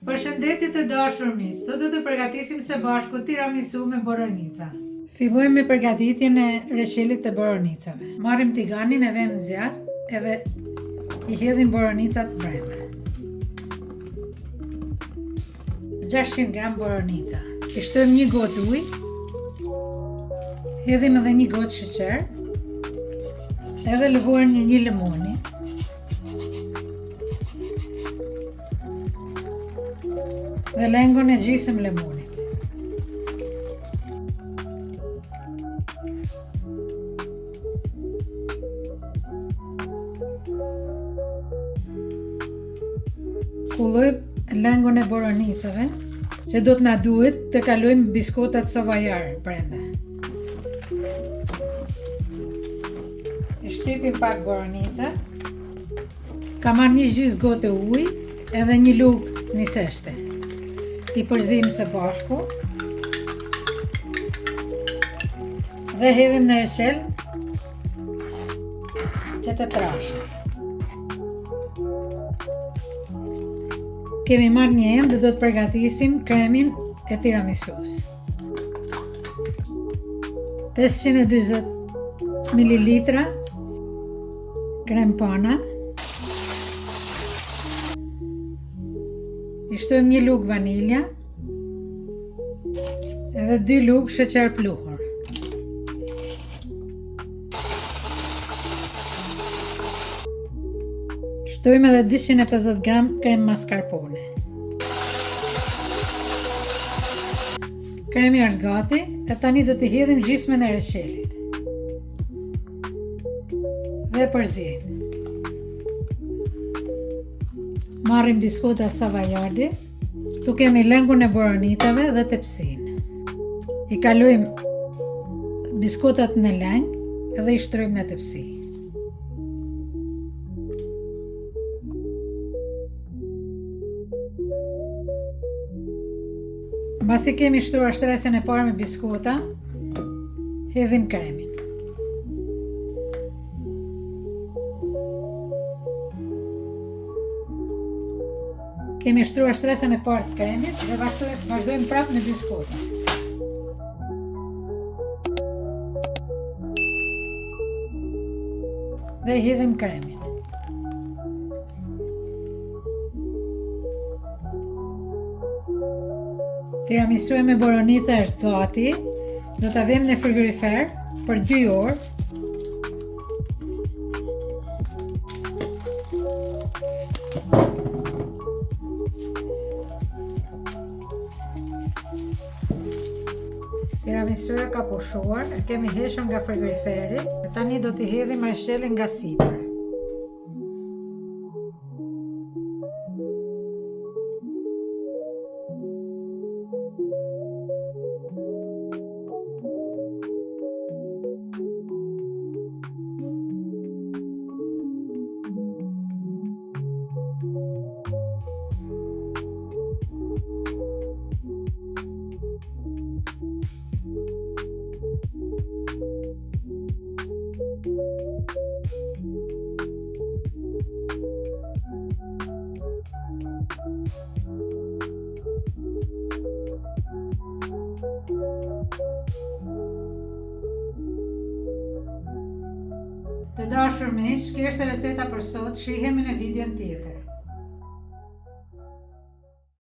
Përshëndetje të dashur miq, sot do të përgatisim së bashku tiramisu me boronica. Fillojmë me përgatitjen e reçelit të boronicave. Marrim tiganin e vëmë në zjarr edhe i hedhim boronicat brenda. 600 gram boronica. I shtojmë një gotë ujë. Hedhim edhe një gotë sheqer. Edhe lëvoren e një limoni. Dhe lëngun e gjysëm lemonit. Kullojmë lëngun e boronicave, që do të na duhet të kalojmë biskotat savoyard brenda. I shtypim pak boronicat. Kam marrë një gjysë gote ujë edhe një lugë niseshte. I përzijmë së bashku. Dhe hedhim në reçel që të trashet. Kemi marrë një enë dhe do të përgatisim kremin e tiramisus. 540 ml krem pana. I shtojmë një lugë vanilja edhe dy lugë sheqer pluhur. Shtojmë edhe 250 gram krem mascarpone. Kremi është gati, e tani do t'i hedhim gjysmën e reçelit. Dhe përziejmë. Marrim biskota savoiardi, Këtu kemi lëngun e boronicave dhe tepsinë. I kalojmë biskotat në lëng dhe i shtrojmë në tepsi. Mbasi kemi shtruar shtresën e parë me biskota, hedhim kremin. Kemi shtruar shtresën e parë të kremit dhe vazhdojmë, vazhdojmë prapë me biskota. Dhe hedhim kremin. Tiramisu me boronica është gati. Do ta vëmë në frigorifer për 2 orë. Tiramisuja ka pushuar, e kemi hequr nga frigoriferi e tani do t'i hedhim reçelin nga sipër. Të dashur miq, kjo është receta për sot. Shihemi në videon tjetër.